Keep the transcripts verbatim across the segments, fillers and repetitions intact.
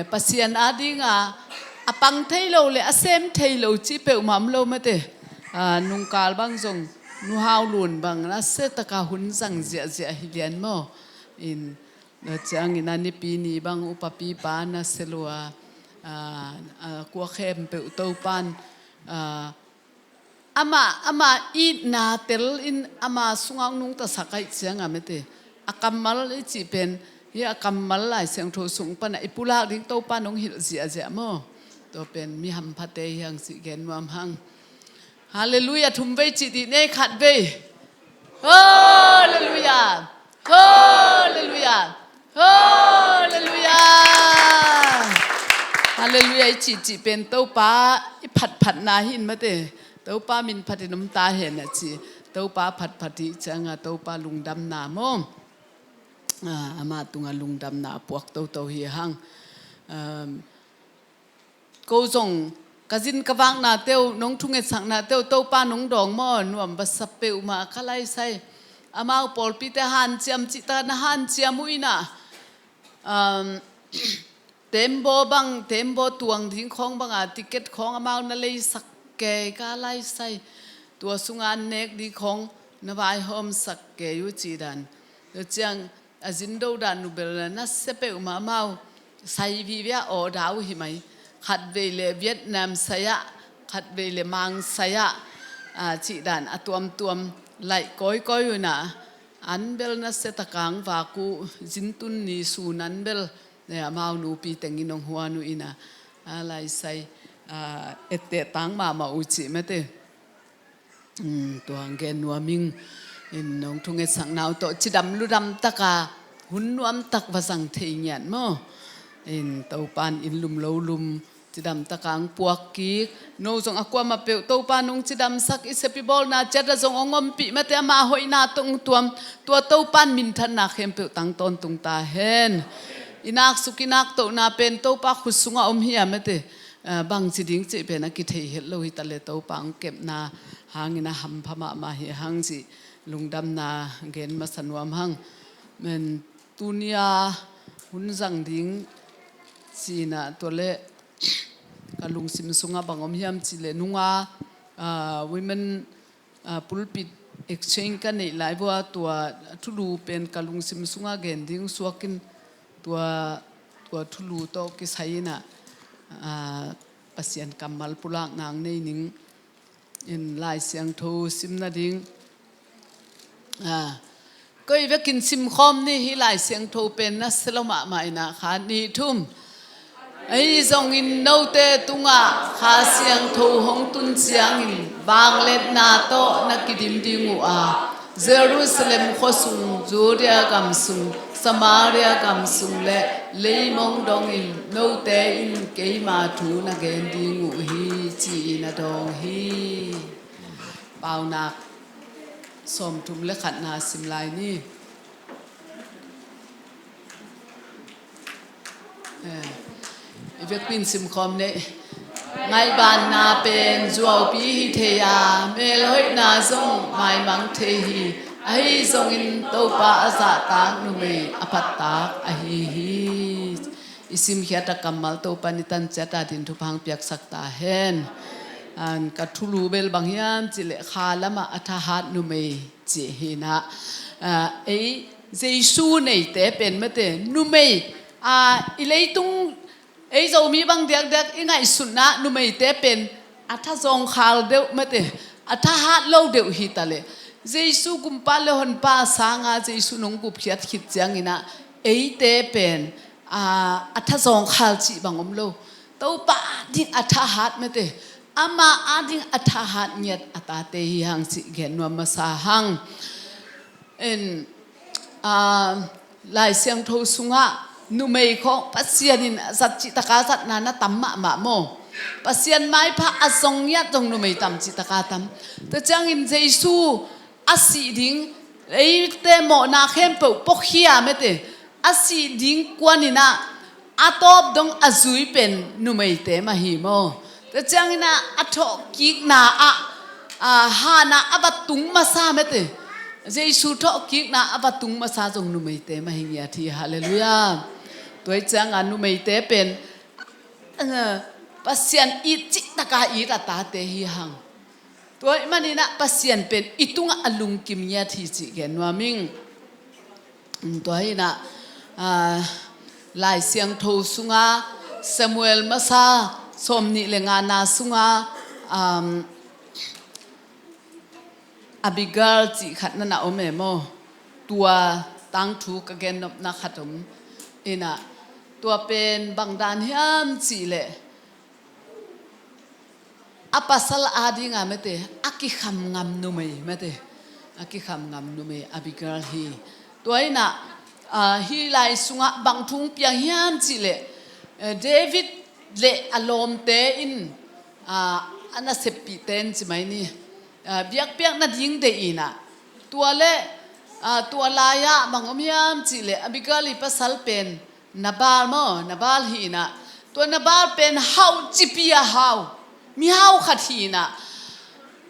Pasian adinga a pang thei lo le a sem thei lo cih peuhmah om lo mate. Aa, nungkal bang zong Nu Hau Lun bang nasia taka hun zang ziahziah hi lian maw. In, na ciangin a nipi ni bang upapipa nasia lua, aa, aa, kua khempeuh Topan, aa, amah, amah itna tel in ama sungah hong nungtasak ahih cianga mate. A kammal i cih pen, hi a kammal Lai Siangtho sung pana i pulak ding Topa nong hilh ziahziah maw. Tua pen mi hamphate hi hang cih gen nuam hang. Halleluiah, thum vei cih dih nei, khat vei. Halleluiah. Halleluiah. Halleluiah. Halleluiah i cihcih pen Topa i phatphatna hi in mate. Topa min phatin om ta hen a ci. Topa phatphat hi cianga Topa lungdamna maw. Aa, ama tunga lungdamna a puak toto hi hang. Aa, ko zong ka zin ka vakna teu, nong thungetsakna teu, Topa nong dawng maw, nuam va sa peuhmah ka laisai. Amau pawlpite hanciam cihta na hanciam uh inah, um, tembaw bang, tembaw tuang ding khawng banga ticket khawng amau na leisak kei ka laisai. Tua sunga an nek ding khawng na vaihawmsak kei uh cih dan. Tua ciang a zin dodan uh bel nasia peuhmah amau sai vive a awda uh hi mai. Khat vei le Vietnam sai ah, khat vei le Mang sai ah, aa, cih dan a tuamtuam laih kawikawi uh inah, an bel nasia taka hong vak uh, zintun ni sun an bel, ne, amau nupi tengin hong huan uh inah, a laisai, aa, etteh tang mahmah uh cih mate. Um, tua hong gen nuam ing. In nong thungetsakna uh tawh cidam ludam taka hun nuamtak va zang thei ngiat maw. In Topan in lum lo lum cidam taka hong puak kik. No zong a kuamah peuh Topa nong cidamsak, i sep i bawlna ciat ah zong hong ompih mate, ama hoihna tawh hong tuam. Tua Topan minthanna khempeuh tang tawntung ta hen. I naksuk i naktohna pen Topa khut sungah om hi a mate. Aa, bangci ding cih pen a kithei het lo hi ta le Topa hong kepna hangin a hampha mahmah hi hang cih lungdamna gen masa nuam hang. Men tunia hun zang ding cih inah tua le ka lungsim sungah bang om hiam cih le nunga, aa, women, aa, pulpit exchange ka neih lai vua tua thulu pen ka lungsim sungah gen ding suakin tua, tua thulu tawh kisai inah, aa, Pasian kammal pulakna hong nei ning. In Lai Siangtho sim nading, aa, koi vekin simkhawm ni, hih Lai Siangtho pen nasia lo mahmah inah, khat nih thum. Ahi zongin note tungah Kha Siangtho hong tun ciangin vangliatna tawh na kidim ding uh a, Jerusalem khuasung, Judea gamsung, Samaria gamsung le leimong dongin note in keima thu na gen ding uh hi, ci-in a dawng hi. Paunak sawmthum le khatna sim lai ni. Eh, i vekpi in simkhawm ni. Ngaihbaanna pen zuaupi hi thei a, melhoihna zong maimang thei hi. Ahi zongin Topa a zahtak numei a phattak ahi hi. I simkhiat a kammal Topa in i tan ciat a ding thupha hong piaksak ta hen. An ka thulu bel bang hiam cih leh kha lamah a thahat numei cih hi inah, aa, ei Jesu neite pen mate numei, aa, i leitung ei Zomi bang diakdiak i ngaihsutna numeite pen a thazawngkhal deuh mate, a thahat lo deuh hi ta le. Jesu gumpa le honpa sanga Jesu nong gupkhiat khit ciang inah eite pen, aa, a thazawngkhal cih bang om lo. Topa ading a thahat mate, ama ading a thahat ngiat a tate hi hang cih gen nuam masa hang. En, aa, Lai Siangtho sungah numei khawng Pasian in a zat cih taka zatna na tam mahmah maw. Pasian maipha a zong ngiat zong numei tam cih taka tam. Tua ciangin Jesu a sih ding, eite mawhna khempeuh puakhia mate, a sih ding kuan inah a tawp dong a zui pen numeite mah hi maw. Tua ciang inah a thawhkikna ah, aa, hanah a va tung masa mate, Jesu thawhkikna a va tung masa zong numeite mah hi ngiat hi. Halleluiah. Tua hi cianga numeite pen, eh, Pasian it cihtaka it a tate hi hang. Tua ahih maninah Pasian pen i tungah a lungkim ngiat hi cih gen nuam ing. Tua hinah, ah, Lai Siangtho sunga Samuel masa sawmnih le ngana sunga, um, Abigail cih khat na na om e maw? Tua tangthu ka gennopna khat om inah, tua pen bangdan hiam cihleh a pasal adinga mete a kikham ngam numei mete, a kikham ngam numei Abigail hi. Tua inah, ah, hih lai sungah bang thu piang hiam cihleh, eh, David le a lawmte in, ah, a naseppihte in ci mai ni, ah, biakpiak nading deih inah, tua le, ah, tua lai-ah bang om hiam cihleh Abigail i pasal pen Nabal maw, Nabal hi inah, tua Nabal pen hauh cipi a hau, mihau khat hi inah,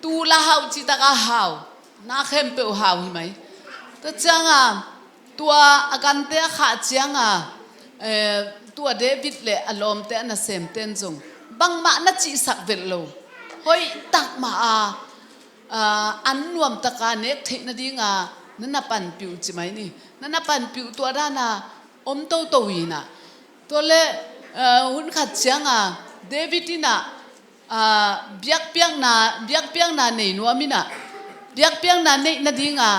tuu la hauh citak a hau, na khempeuh hau hi mai. Tua cianga tua a gante a khah cianga, eh, tua David le a lawmte a nasemte in zong bangmah na cihsak velh lo, hoih tak mah a, ah, an nuamtaka nek theih nadinga na na panpih uh ci mai ni. Na na panpih uh tua dana om toto inah. Tua le, ah, hun khat cianga David inah, ah, biakpiakna, biakpiakna nei nuam inah, biakpiakna neih nadinga,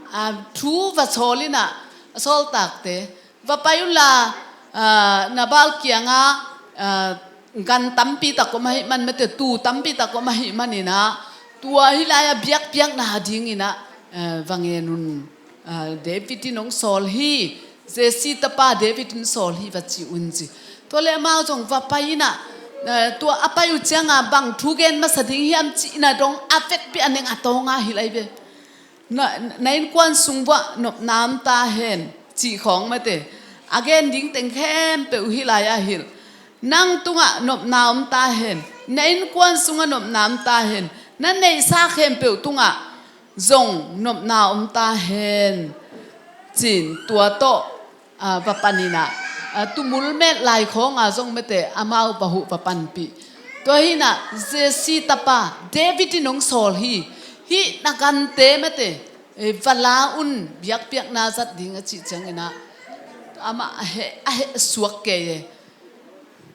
ah, thu va sawl inah, a sawltakte va pai unla, ah, Nabal kianga, ah, gan tampi tak om ahih man mete, tuu tampi tak om ahih maninah, tua hih lai-a biakpiakna dinginah, ah, va ngen un. Ah, David in hong sawl hi, Jesse tapa David in sawl hi va ci un ci. Tua le amau zong va pai inah, ah, tua a pai uh cianga bang thu gen masa ding hiam ci inah dong a vekpi a neng a tawnga hi lai ve. Na, na innkuan sung vuah nopna om ta hen cih khawng mete. A gen ding teng khempeuh hih lai-ah hilh. Nang tungah nopna om ta hen. Na innkuan sungah nopna om ta hen. Na neihsa khempeuh tungah zong nopna om ta hen. Cin tua tawh, ah, va paninah, ah, tumul met lai khawnga zong mete amau va huh va panpih. Tua hinah Jesse tapa David in hong sawl hi. Hih na gante mete, eh, va la un, biakpiakna zat ding a cih cianginah amah a heh, a heh suak kei e.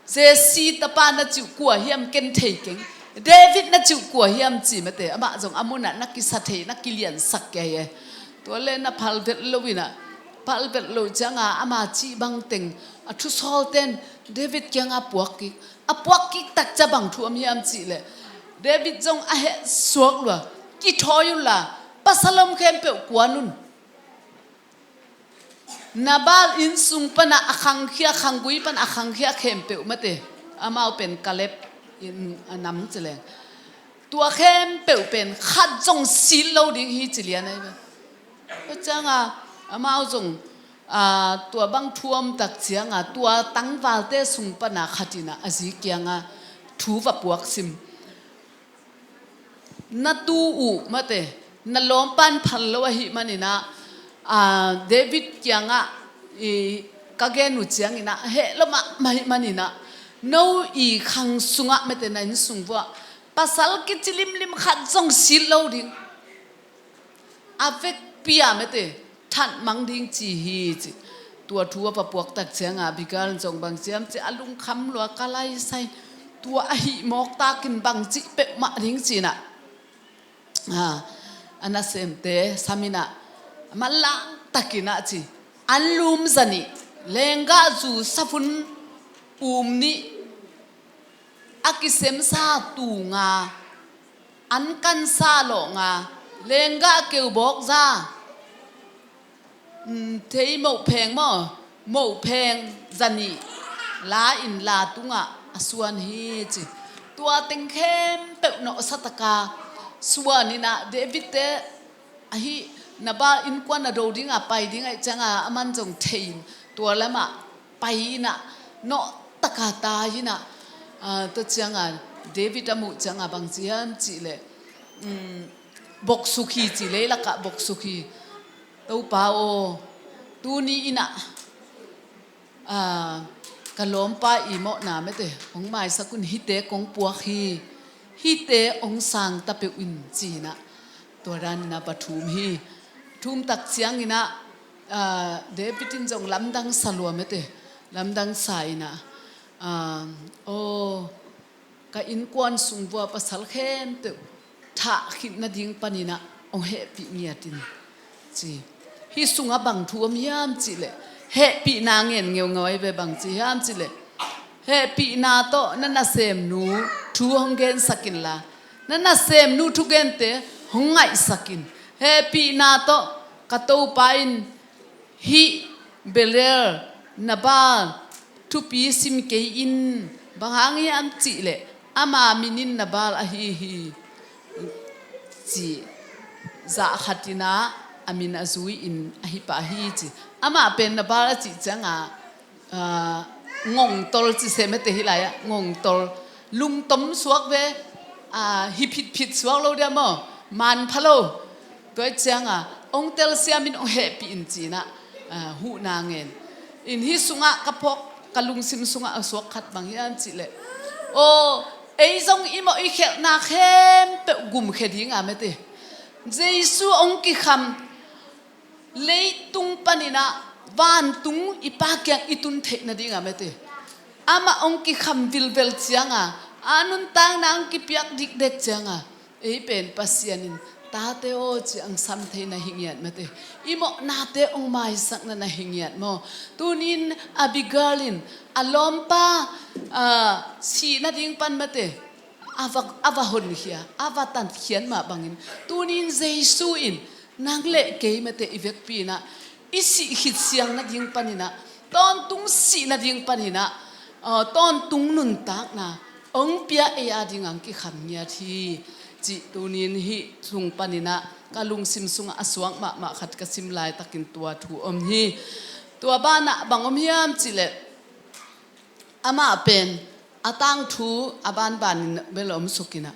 Jesse tapa na cih uh kua hiam ken thei keng. David na cih uh kua hiam ci mete, amah zong a munah na kisa thei, na kiliansak kei e. Tua le na phal velh lo inah, phal velh lo cianga ama cih bangteng a thusawlten David kianga puak kik. A puak kik tak cia bang thu om hiam cihleh, David zong a heh suak lua, kithawi unla, pasal om khempeuh kuan un. Nabal innsung pana a khangkhia, khanggui pana a khangkhia khempeuh mate, amau pen Kaleb in a nam ci leng, tua khempeuh pen khat zong sit lo ding hi ci lian ahi ve. Tua cianga amau zong, aa, tua bang thu a om tak cianga tua tangvalte sung pana khat inah a zi kianga thu va puak sim. Na tu uh mate, na lawmpan phal lo ahih maninah, aa, David kiangah i ka gen uh cianginah heh lo mahmah ahih maninah, no i khang sungah mate, na innsung vuah pasal kici limlim khat zong sit lo ding. A vekpi-a mate, thatmang ding ci hi ci. Tua thu a va puak tak cianga Abigail zong bang ciam ci, a lungkham lua, ka laisai, tua ahih mawk takin bang cih peuhmah ding cinah, a, a nasemte saminah, manlang takinah ci, anlum zanih, lenggah zu savun um nih, a kisemsa tuu nga, an kansa lawh nga, lenggah keubawk za, mm, thei mohpheng maw, mohpheng zanih la in la tungah a suan hi ci. Tua teng khempeuh nawhsa taka suan inah David te ahi, Nabal innkuan a do dinga pai ding ahih cianga aman zong thei in tua lamah pai inah, nawh taka tai inah, aa, tua cianga David a muh cianga bang ci hiam cihleh, um, boksuk hi ci, leilakah boksuk hi. Topa aw, tuni inah Aa, ka lawmpa i mawhna mete hong maisak un, hihte kong puak hi, hihte hong sang ta peuh in, ci-in ah tua danin ah va thum hi. Thum tak ciangin ah, aa, David in zong lamdang sa lua mete, lamdang sa in ah, aa, aw, ka innkuan sung vua pasal khempeuh thah khit nading panin ah hong hehpih ngiat in, ci. Hih sungah bang thu om hiam cih leh, hehpihna ngen ngeungeu ahi ve. Bang ci hiam cih leh, hehpihna tawh na nasemnu thu hong gensak inla, na nasemnu thugente hong ngaihsak in. Hehpihna tawh ka Topa in hih Belial, Nabal thupi sim kei in. Bang hang hiam cih leh ama min in Nabal ahi hi, ci. Zah khat in ah a min a zui in ahi pah hi, ci. Amah pen Nabal a cih ciangah, aa, ngongtol ci se mete, hih lai-ah ngongtol, lungtom suak ve, aa, hi phitphit suak lo dia maw, man pha lo. Tua ciangah hong telsiam in, hong hehpih in, ci-in ah, aa, huhna ngen in. Hih sungah ka phawk, ka lungsim sungah a suak khat bang hiam cih leh, aw, ei zong i mawh i khelhna khempeuh gumkhia ding a mete, Jesu hong kikham, leitung panin ah vantung i Pa kiang i tun theih nading a mete, amah hong kikham vilvel ciangah, a nuntakna hong kipiak dikdek ciangah, ei pen Pasian in tate aw ci-in hong sam thei na hi ngiat mete, i mawhnate hong maisak na na hi ngiat maw. Tuni-in Abigail in a lawmpa, aa, sih nading pan mete, a va, a va honkhia, a va tatkhiat mah bangin, tuni-in Jesu in nang le kei mete i vekpi in ah, i sih khit siang nading panin ah, tawntung sih nading panin ah, aa, tawntung nuntakna hong pia ei a ding hong kikham ngiat hi, cih tuni-in hih sung panin ah ka lungsim sungah a suak mahmah khat ka sim laitakin tua thu om hi. Tua banah bang om hiam cih leh, amah pen a tangthu a banbanin bel om suk in ah,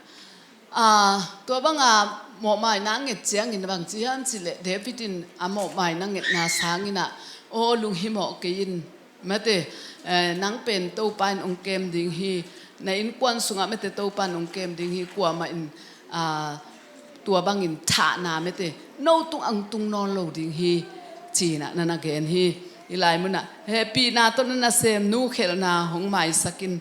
aa, tua banga mawhmaina nget ciangin bang ci hiam cih leh, David in a mawhmaina ngetna sangin ah, aw, lunghimawh kei in mete, eh, nang pen Topa in hong kem ding hi, na innkuan sungah mete Topa in hong kem ding hi, kuamah in, aa, tua bangin thahna mete no tungah hong tung nawn lo ding hi, ci-in ah na na gen hi. Hih lai munah hehpihna tawh na nasemnu khelhna hong maisak in.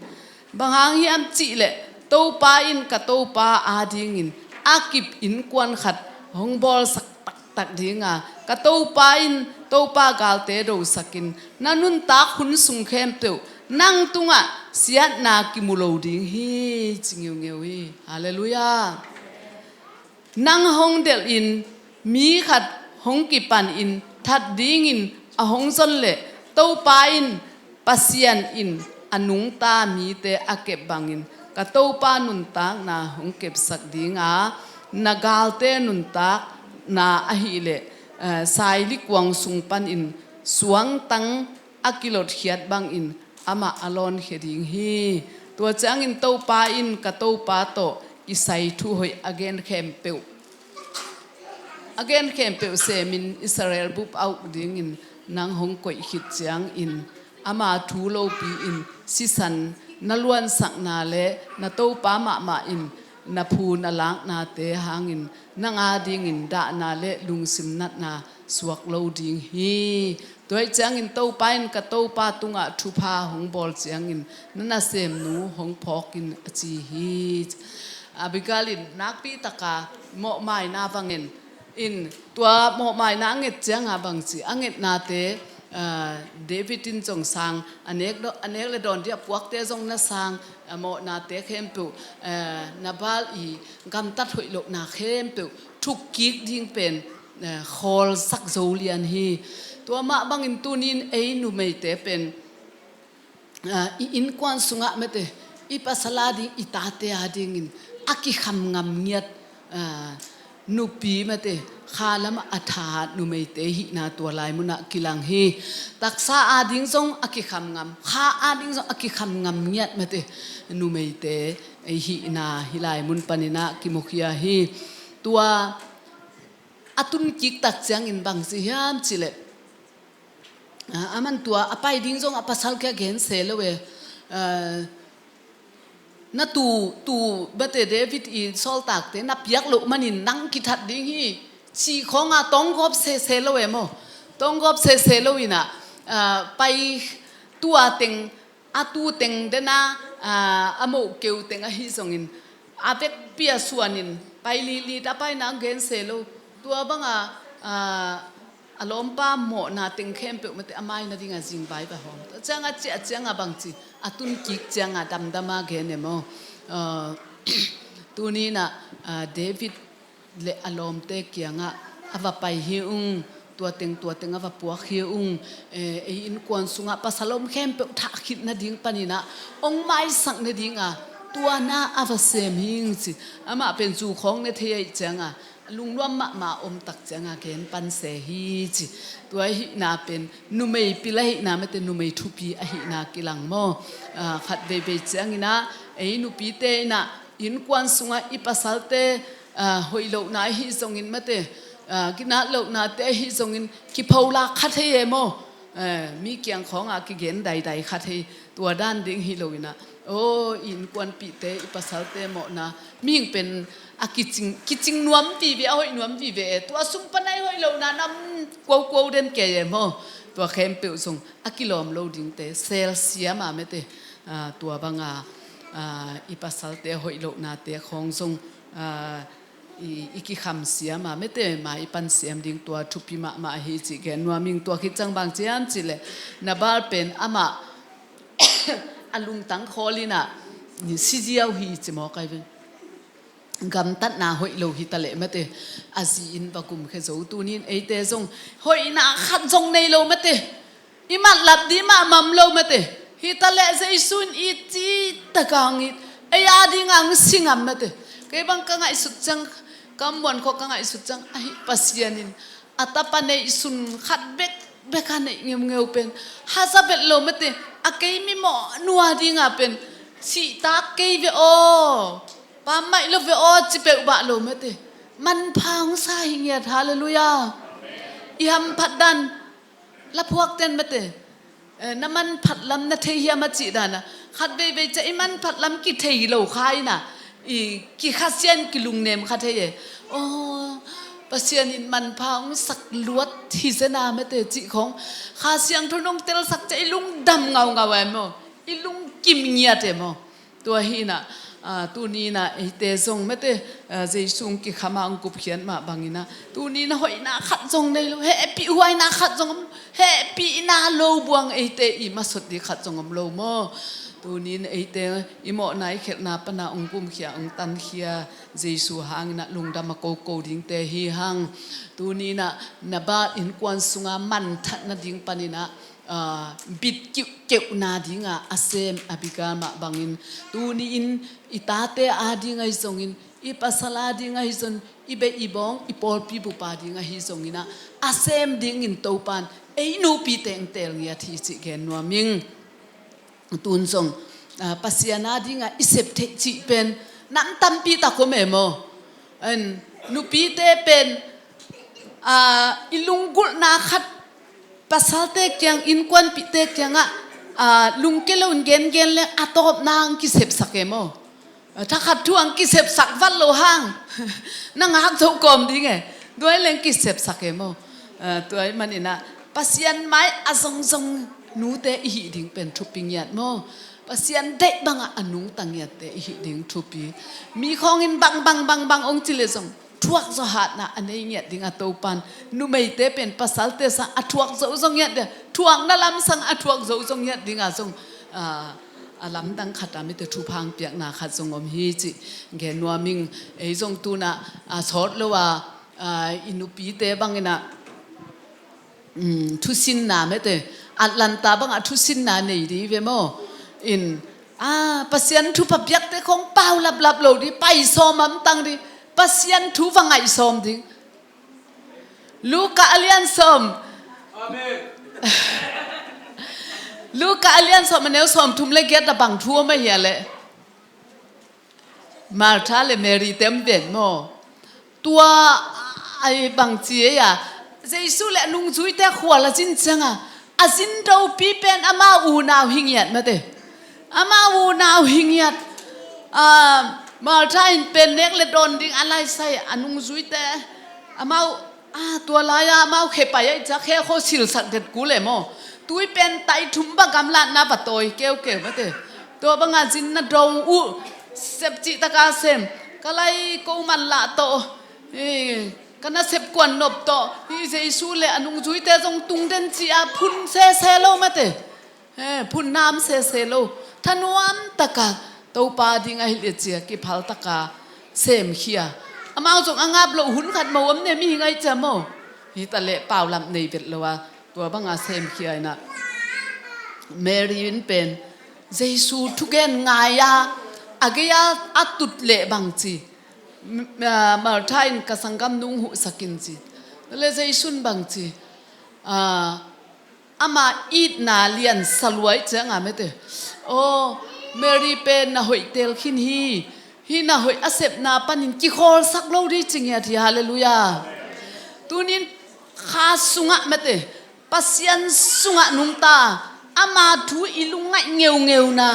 Bang hang hiam cih leh, Topa in ka Topa a dingin a kip innkuan khat hong bawlsak taktak ding a, ka Topa in Topa galte dosak in, na nuntak hun sung khempeuh nang tungah siatna kimu lo ding hi, ci ngeungeu hi. Halleluiah. Nang hong delhin mi khat hong kipanin that dingin a hong zon leh, Topa in, Pasian in a nungta mite a kep bangin ka Topa nuntakna hong kepsak ding a, na galte nuntakna ahih leh, eh, sailikuang sung panin suangtang a kilotkhiat bangin amah a lawnkhia ding hi. Tua ciangin Topa in ka Topa tawh kisai thuhoih a gen khempeuh, a gen khempeuh semin Israel bup a uk dingin nang hong koih khit ciangin ama thu lopi-in sisan na luansakna le na Topa mahmah in na phu na laknate hangin nang a dingin dahna le lungsim natna suak lo ding hi. Tua ahih ciangin Topa in ka Topa tungah thupha hong bawl ciangin na nasemnu hong phawk in, a ci hi. Abigail in nakpi taka mawhmaina va ngen in, tua mawhmaina a nget cianga bang ci, a ngetnate, aa, David in zong sang, a nek do-, a nek le dawn ding a puakte zong na sang, a mawhnate khempeuh, aa, Nabal i gamtat hoih lohna khempeuh thukkik ding pen, aa, khawlsak zo lian hi. Tua mah bangin tuni-in ei numeite pen, aa, i innkuan sungah mete, i pasal a ding, i tate a dingin a kikham ngam ngiat, aa, nupi mete, kha lamah a tha numeite hihna tua lai munah kilang hi. Taksa a ding zong a kikham ngam, kha a ding zong a kikham ngam ngiat mete numeite hihna hih lai mun paninah kimukhia hi. Tua a tunkik tak ciangin bang ci hiam cih leh, Ah, aman tua a pai ding zong a pasal kia gen se lo e. Ah, na tu, tu bate David i sawltakte na piak loh manin nang kithat ding hi. Cih khawnga tawng gawp sese lo e maw? Tawng gawp sese lo inah, ah, pai tua teng, a tu teng dena, ah, a moh keu teng ahi zongin a vekpi a suanin pai lihlit a paina ang gen se lo. Tua banga, ah, a lawmpa mawhna teng khempeuh mate a mai nadinga zingvai va hawm. Tua cianga ciah cianga bangci a tun kik cianga damdama gen e maw? Ah, tuninah, ah, David le a lawmte kiangah a va pai hi ung, tua teng tua teng a va puak hi ung. Eh, ei innkuan sungah pasal om khempeuh thah khit nading paninah hong maisak nadinga tua na a va sem hi ung ci. Amah pen zu khawng ne thei ahih cianga lungnuam mahmah om tak cianga gen pan se hi ci. Tua ahihna pen numei pil ahihna mate numei thupi ahihna kilang maw? Ah, khat veivei cianginah ei nupite inah innkuan sungah i pasalte, ah, hoih lohna ahi zongin mate, ah, ginat lohnate ahi zongin kipholak kha thei e maw? Eh, mi kiang khawngah kigen daidai kha thei, tua dan ding hi loinah. Aw, i innkuanpihte, i pasalte mawhna mihing pen a kicing, kicing nuam vive, a hoih nuam vive e. Tua sung pana i hoih lohna nam kuaukuau den kei e maw? Tua khempeuh zong a kilawm lo dingte sel siama mate. Ah, tua banga, ah, i pasalte hoih lohnate khawng zong, ah, i, i kikham siama mate, ma i pan siam ding tua thupi mahmah hi cih gen nuam ing. Tua khit ciang bang ciam cihleh Nabal pen amah a lungtang khawl inah si ziau hi ci maw kai ven. Gamtatna hoih lo hi taleh mate, a zi in va gumkhia zo. Tunin eite zong hoihna khat zong nei lo mate, i matlap dih mah mam lo mate, hi taleh Jesu in it cih takah hong it, ei a dingah hong si ngam mate. Kei bang ka ngaihsut ciang, ka muan khawh ka ngaihsut ciang ahi Pasian in a tapa neihsun khat bekbek a neih ngeungeu pen haza vet lo mate, a kei mimawh nua dingah pen cihtak kei ve aw, pammaih lo ve aw ci peuhbah lo mate. Manpha hong sa hi ngiat, halleluiah. I hamphat dan laphuakten mate, eh, na manphat lam na thei hiam a cih dana khat veivei ciah i manphat lam kithei lo kha inah, i kikhasian kilungnem kha thei e. Aw, Pasian in manpha hong sak luat hi zena mate cih khawng Kha Siangtho in hong telsak ciah i lungdam ngaungau e maw? I lungkim ngiat e maw? Tua hinah, ah, tuninah eite zong mate, ah, Jesu hong kikhama hong gupkhiat mah banginah tuninah hoihna khat zong nei lo, hehpih huaina khat zong om, hehpihna lo buang eite i masot dih khat zong om lo maw? Tunin eite i mawhna i khelhna pana hong gumkhia hong tankhia Jesu hanginah lungdam a koko dingte hi hang. Tuninah Nabal innkuan sunga manthat nading paninah, ah, bit kiuhkeuhna dinga a sem Abigail mah bangin tuni-in i tate a ding ahi zongin, i pasal a ding ahi zongin, i beh i bawng, i pawlpi bup a ding ahi zonginah a sem dingin Topan ei nupite hong teel ngiat hi cih gen nuam ing. Tun zong, ah, Pasian a dinga i sep theih cih pen nam tampi tak om e maw? En, nupite pen, ah, i lunggulhna khat pasalte kiang, innkuanpihte kiangah, ah, lungke loin gengen leng a tawpna hong kisepsak e maw? Ah, thakhat thu hong kisepsak vat lo hang na ngak zo kawm ding e. Tua hi leng kisepsak e maw? Ah, tua hi maninah Pasian mai a zongzong nute i hih ding pen thupi ngiat maw? Pasian deih bangah a nungta ngiatte i hih ding thupi. Mi khawngin bang bang bang bang hong ci leh zong thuakzaw hatna a nei ngiat dinga Topan numeite pen pasalte sang a thuakzaw zaw ngiat ding, thuakna lam sang a thuakzaw zaw ngiat dinga zong, ah, a lamdang khata mite thupha hong piakna khat zong om hi cih gen nuam ing. Ei zong tunah, ah, sawt lo a, ah, i nupite banginah, um, thusinna mete, Atlanta bangah thusinna nei dih ve maw? In, ah, Pasian thupha piakte khawng pau laplap lo dih, pai sawm amtang dih, Pasian thu va ngaih sawm ding. Luka a lian sawm. Amen. Luka a lian sawm a neu sawmthum le giat a bang thu om ahia leh? Martha le Mary te om ven maw? Tua a bangci ei a, Jesu le a nungzuite a khual a zin cianga A zindopi pen amau unau hi ngiat mate. Amau unau hi ngiat. Ah, Martha in pen nek le dawn ding a laisai a nungzuite. Amau, ah, tua lai-a amau khe pai a i ciah khe kho silsak det kul e maw. Tui pen tai thum bang gamlatna va tawi keukeu mate. Tua banga zin na do uh, sep cih taka sem. Ka lai ko man lah tawh. Eh, ka nasep kuan nop tawh. Hi Jesu le a nungzuite zong tung den ci-a phun sese lo mate. Eh, phun nam sese lo. Thanuam taka Topa ding a hilh e ci-a kiphal taka semkhia. Amau zong a ngap loh hun khat mo om ne mihing ai cia maw. Hi ta leh paulam nei vet lo a. Tua banga semkhia inah Mary in pen Jesu thugen ngai-a a gei-a a tut leh bang ci. M-, ah, Martha in ka sanggam nung huhsak in ci. Le Jesu in bang ci. Ah, ama itna lian saluai cianga mete. Oh, Mary pen na hoih tel khin hi. Hi na hoih a sepna panin kikhawlsak lo dih ci ngiat hi. Halleluiah. Tunin kha sungah mete, Pasian sungah nungta, ama thu i lungngaih ngeungeuna,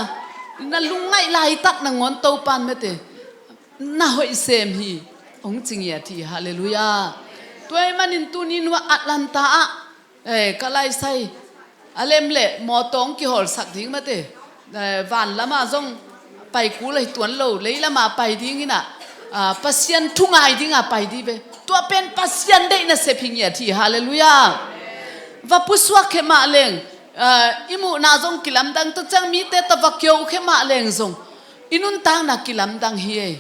na lungngaih laitak nangawn Topan mete na hoih sem hi. Hong ci ngiat hi. Halleluiah. Tua ahih manin tunin hua Atlanta ah, eh, ka laisai a lem le mawtaw hong kihawlsak ding mate. Eh, van lama zong pai kul ahi tuan lo, lei lama pai ding inah, ah, Pasian thu ngai dinga pai dih ve. Tua pen Pasian deih nasep hi ngiat hi. Halleluiah. Va pusuak khe mah leng, ah, i muhna zong kilamdang, tua ciang mite ta va kio khe mah leng zong i nuntakna kilamdang hi ei.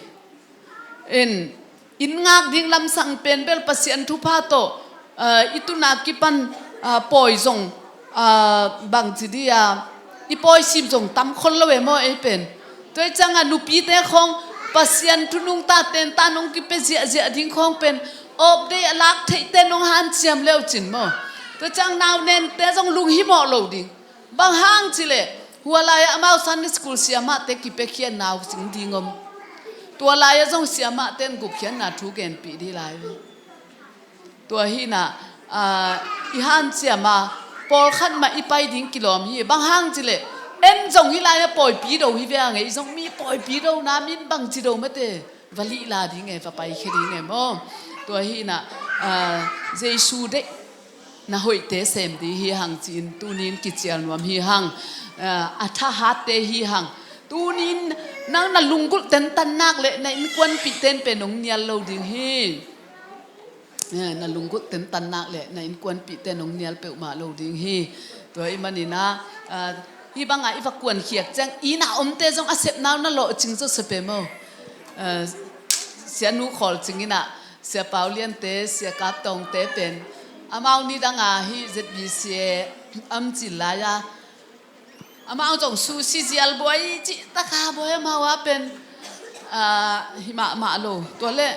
In, in ngak ding lamsang pen bel Pasian thupha tawh, ah, i tuna kipan, ah, pawi zong, ah, bangci dih a, i pawi sim zong tam khol lo e maw ei pen. Tua i cianga nupite khawng Pasian thu nungta tenta nong kipia ziahziah ding khawng pen awpdei a lak theihte nong hanciam leucin maw. Tua ciang naunente zong lunghimawh lo ding. Bang hang cileh, hua lai-ah amau Sunday school siamahte kipiakhiatna uh sing ding om. Tua lai-ah zong siamahte in gupkhiatna thu genpih dih lai. Tua hinah, ah, i hanciam a, pawlkhat mah i pai ding kilawm hi. Bang hang cileh, en zong hi lai-ah pawipi do hi ve a ngei zong mi pawipi do na min bangci do mate. Va lihla ding e, va paikhia ding e maw. Tua hinah, ah, Jesu deih na hoihte sem dih hi hang ci-in tunin kicial nuam hi hang, ah, a thahatte hi hang. Tunin nang na lunggulh tentannak le na innkuanpihte in pen hong nial lo ding hi. Eh, na lunggulh tentannak le na innkuanpihte in hong nial peuhmah lo ding hi. Tua ahih maninah, ah, hih bangah i va kuankhiat ciang i na omte zong a sepna uh na lawhcing zawsep e maw. Ah, Sia Nu Khawl Cing inah Sia Pau Liante, Sia Kap Tawngte pen amau nidanga hih Z B C A am cil lai-a amau zong susi zial buai cih taka buai amau a pen, ah, hi mahmah lo. Tua le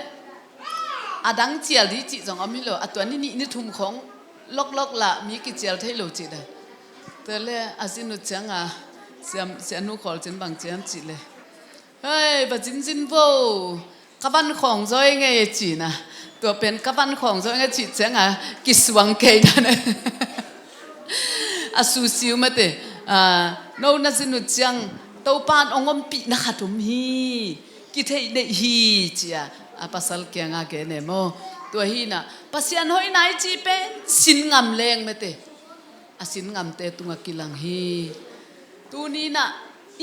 a dang cial dih cih zong om hi lo. A tua ni nih ni thum khawng loklok lah mi kicial thei lo cih dai. Tua le a zin uh cianga Sia, Sia Nu Khawl Cing bang ciam cih le, hei, va zinzin vo. Ka van khawng zawi ngei e cina. Tua pen ka van khawng zawi ngei cih cianga kisuang kei dan. A susiu mate, ah, no na zin uh ciang Topan hong ompihna khat om hi. Kitheih neih hi cia a pasal kianga gen e maw. Tua hinah Pasian hoihna i cih pen sin ngam leng mate. A sin ngamte tungah kilang hi. Tuninah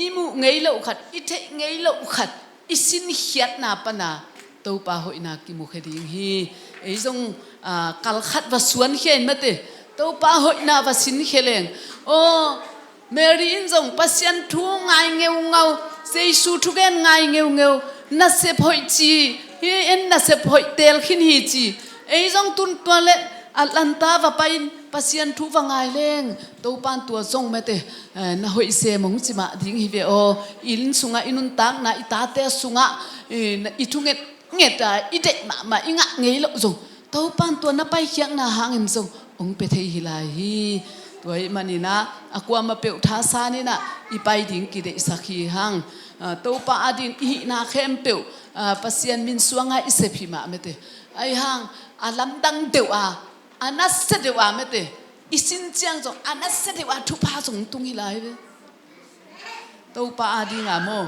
i muh ngei loh khat, i theih ngei loh khat, i sinkhiatna pana Topa hoihna kimukhia ding hi. Ei zong, ah, kalkhat va suankhia in mate, Topa hoihna va sinkhia leng. Aw, Mary in zong Pasian thu ngai ngeungau, Jesu thugen ngai ngeungeu, nasep hoih ci, hi in nasep hoih tel khin hi ci. Ei zong tun tua le Atlanta va pai in Pasian thu va ngai leng Topan tua zong mate, eh, na hoih sem hong ci mah ding hi ve aw. I inn sungah, i nuntakna, i tate sungah, eh, na, i thu ngetnget a i deih mahmah i ngah ngei loh zong Topan tua na paikhiatna hangin zong hong pia thei hi lai hi. Tua ahih maninah a kuamah peuh thasan inah i pai ding kideihsak hi hang. Ah, Topa adin i hihna khempeuh, ah, Pasian min suanga i sep hi mah mate. Ahi hang a lamdang deuh a, a nasia deuh a mate, i sin ciang zong a nasia deuh a thupha zong tung hi lai ve. Topa a dinga maw,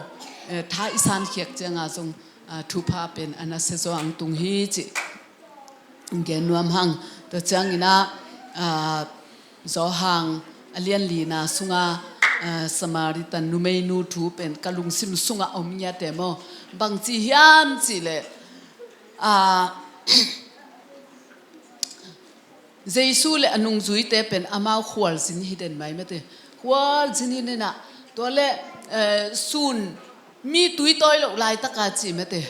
eh, tha i sankhiak cianga zong, ah, thupha pen a nasia zaw ang tung hi cih gen nuam hang. Tua ciangin ah, ah, Johan a lian lina sunga, ah, Samaritan numeinu thu pen ka lungsim sunga om ngiate maw. Bangci hiam cihleh, ah, Jesu le a nungzuite pen amau khualzin hi den mai mate. Khualzin hi nena, tua le, eh, sun mi tuitawi loh laitaka ci mate.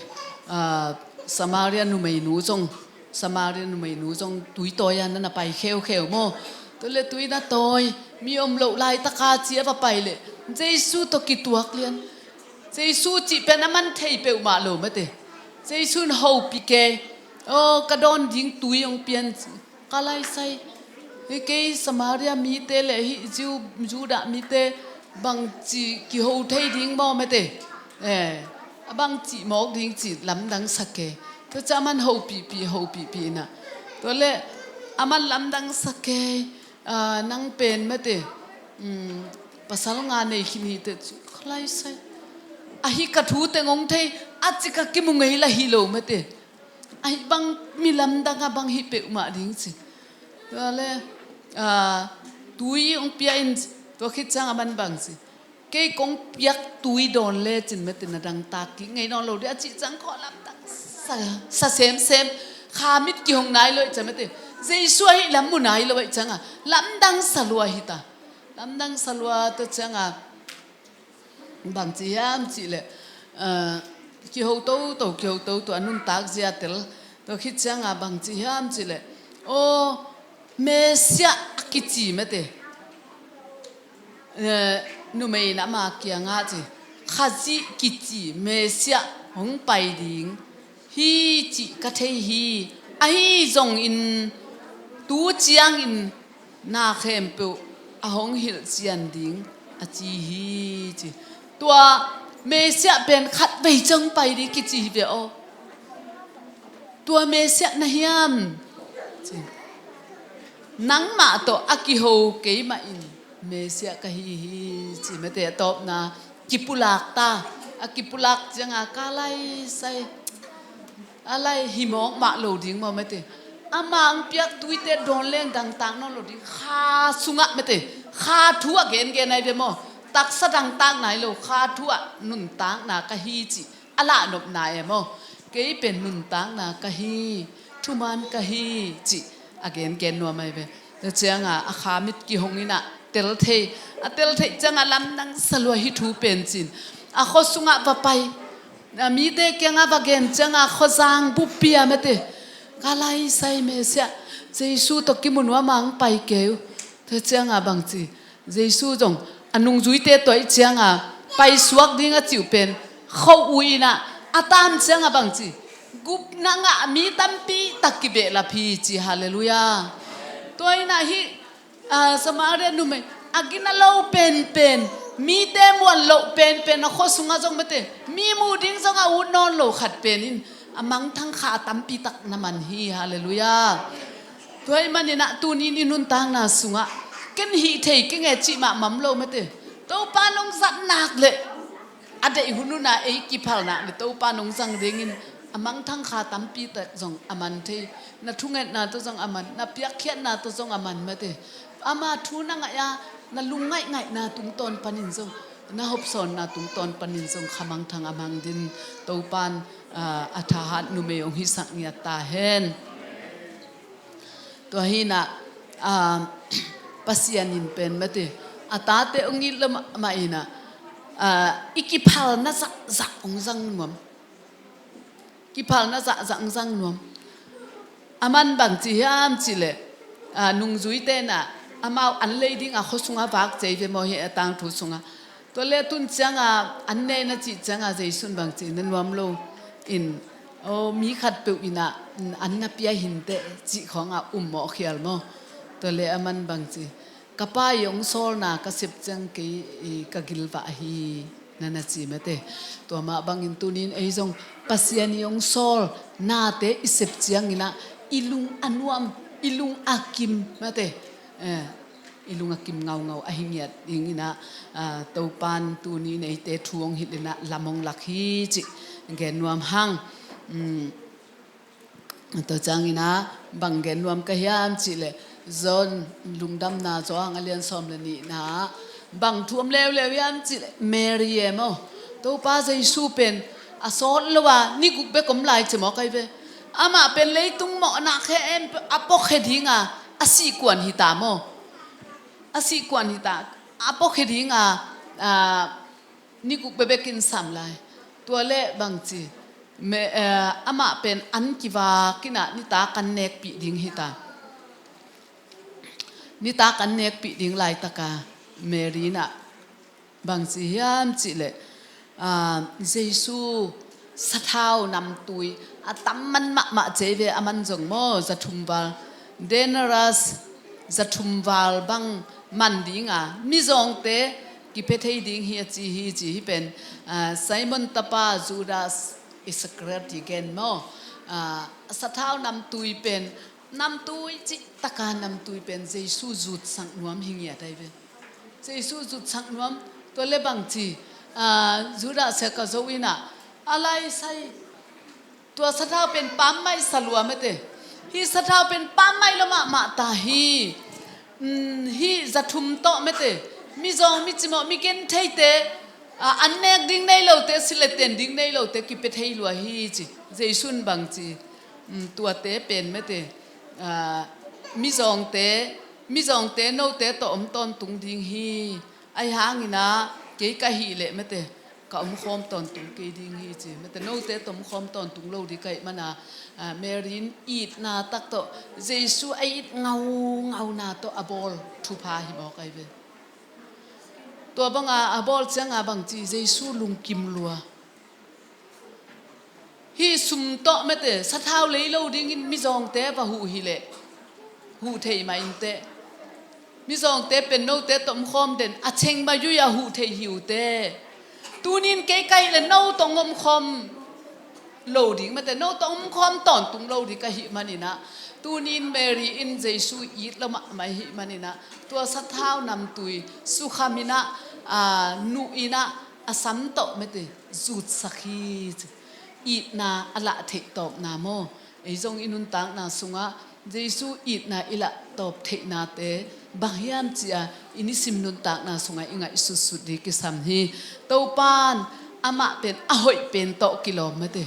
Ah, Samaria numeinu zong, Samaria numeinu zong tuitawi a nana pai kheukheu maw. Tua le tui na tawi, mi om loh laitaka ci a va pai le Jesu tawh kituak lian. Jesu cih pen a man thei peuhmah lo mate. Jesu in hopih kei. Aw, ka dawn ding tui hong pian. Ka laisai, hih kei Samaria mite le hih Jew, Judah mite bangci kiho thei ding maw mate. Eh, a bangci mawk ding ci lamdang sa kei. Tua ciang a man hopihpih, hopihpih na. Tua le a man lamdang sa kei, ah, nang pen mate. Um, pasal nga nei khin hi te ci, ka laisai. Ahi ka thu teng hong thei, a ci ka kimu ngei la hi lo mate. Ahi bang mi lamdang a bang hi peuhmah ding ci. Tua le, ah, tui hong pia in, tua khit ciang a man bang ci. Kei kong piak tui dawn le cin mate na dangtak kik ngei nawn lo ding a cih ciang khaw lamdang sa, sa semsem. Kha mit kihong nai lo ih ciang mate. Jesu ahi lam mu nai lo ih cianga lamdang sa lua hi ta. Lamdang sa lua tua cianga bangci hiam cihleh, eh, kiho toto, kiho toto a nuntak zia tel. Tua khit cianga bangci hiam cihleh, aw, Messiah a kici mate. Eh, numei in ama kiangah ci, Khazih kici Messiah hong pai ding hi cih ka thei hi. Ahi zongin tu ciangin na khempeuh a hong hilhcian ding a ci hi ci. Tua Messiah pen khatvei ciang pai ding kici hi ve aw. Tua Messiah na hiam ci. Nangmah tawh a kiho keimah in Messiah ka hi hi ci mate. A tawpna kipulak ta. A kipulak cianga ka laisai. A lai hi mawk mah lo ding maw mate. Ama ang piak tuite dawn leng dangtak nawn lo ding. Kha sungah mate. Kha thu a gengen ai ve maw. Taksa dangtak nai lo. Kha thu ah nuntakna ka hi ci. A lahnopna e maw. Kei pen nuntakna ka hi. Thuman ka hi ci. A gengen nuam ai ve. Tua cianga a kha mit kihong inah tel thei. A tel thei cianga lamdang sa lua hi thu pen cin. A khua sungah va pai. A mite kiangah va gen cianga khuazang bup pia mate. Ka laisai Messiah Jesu tawh kimu nuam ang pai keu. Tua cianga bangci Jesu zong a nungzuite tawh ih cianga paisuak ding a cih uh pen kho uh inah a tan cianga bangci gupna ngah mi tampi tak kibehlap hi ci. Halleluiah. Tua inah hih, ah, Samaria numei a gina lo penpen, mite muan loh penpen a khua sungah zong mate mi mu ding zong a ut nawn lo khat pen in a mangthang kha a tampi tak na man hi. Halleluiah. Tua ahih maninah tunin i nuntakna sungah ken hih thei keng e cih mah mam lo mate. Topa nong zat nak leh a deih hun una ei kiphal nak leh Topa nong zang dingin a mangthang kha tampi tak zong a man thei. Na thungetna tawh zong a man, na piakkhiatna tawh zong a man mate. Ama thu na ngaih a na lungngaih ngaihna tungtawn panin zong, na hopsawnna tungtawn panin zong kha mangthang a mang din Topan, ah, a thahat numei hong hisak ngiat ta hen. Tua hinah, ah, Pasian in pen mate a tate hong it lo mah inah, ah, i kiphalna zahzah hong zang nuam. Kiphalna zahzah hong zang nuam. A man bangci hiam cihleh, ah, nungzuite inah amau an lei ding a khua sungah vak cei ve maw hi a tangthu sungah. Tua le tun cianga an nei na cih cianga Jesu in bangci na nuam lo in, aw, mi khatpeuh inah an na pia hinteh cih khawngah um mawh khial maw. Tua le a man bangci ka Pa i hong sawlna ka sep ciang kei i ka gilvah hi na na ci mate. Tua mah bangin tunin ei zong Pasian i hong sawl nate i sep cianginah i lung a nuam, i lung a kim mate. eh, i lung a kim ngaungau ahi ngiat dingin ah, ah, Topan tuni neite thu hong hilh in ah lam hong lak hi cih gen nuam hang. Um, Tua ciangin ah bang gen nuam ka hiam cih leh, John Lungdamna Johan a lian sawm le nihna ah bang thu om leuleu hiam cih leh, Mary e maw, Topa Jesu pen a sawt lo a ni guk bek om lai ci maw kai ve. Amah pen leitung mawhna khe em a puakhia ding a, a sihkuan hi ta maw. A sihkuan hi ta, a puakhia ding a, a, ni guk bekbek in sam lai. Tua leh bangci, me, eh, amah pen an kivak in ah nitak an nekpih ding hi ta. Nitak an nekpih ding laitak a Mary in ah bangci hiam cih leh, ah, Jesu sathau namtui a tam man mahmah ci ei ve, a man zong maw, za thum val, denarius za thum val bang man ding a, mizawngte kipia thei ding hi a ci hi, ci hi pen, ah, Simon tapa Judas Iskariot i gen maw. Ah, sathau namtui pen, namtui cihtak a namtui pen Jesu zutsak nuam hi ngiat ai ve. Jesu zutsak nuam, tua leh bangci, ah, Judas Iskariot in ah, a lai sai, tua sathau pen pammaih sa lua mate. Hih sathau pen pammaih lo mahmah ta hi. Um, hih za thum tawh mate, mizawng, micimawh, migentheite, ah, an nek ding nei lote, sileten ding nei lote kipia thei lua hi ci. Jesu in bangci, um, tuate pen mate, ah, mizawngte, mizawngte note tawh om tawntung ding hi. Ahi hangin ah kei ka hih leh mate, ka omkhawm tawntung kei ding hi ci. Mate, note tawh omkhawm tawntung lo ding ka hih man a, ah, Mary in itna tak tawh, Jesu a it ngaungauna tawh a bawl thupha hi maw kai ve. Tua bang a, a bawl ciang a bangci, Jesu lungkim lua. Hih sum tawh mate, sathau lei lo dingin mizawngte va huh hi leh, huh thei mah inteh. Mizawngte pen note tawh omkhawm den, a cheng mah yui a huh thei hi uh teh. Tuni in kei ka hih leh no tawh omkhawm lo ding mate, no tawh omkhawm tawntung lo ding ka hih manin ah, tuni in Mary in Jesu it lo mahmah i hih manin ah, tua sathau namtui sukham in ah, ah, nuh in ah, a sam tawh mate, zutsak hi ci. Itna a lah theih tawpna maw. Ei zong i nuntakna sungah Jesu itna i lah tawp theihnate bang hiam ci a, i nisim nuntakna sungah i ngaihsutsut ding kisam hi. Topan amah pen a hoih pen tawh kilawm mate.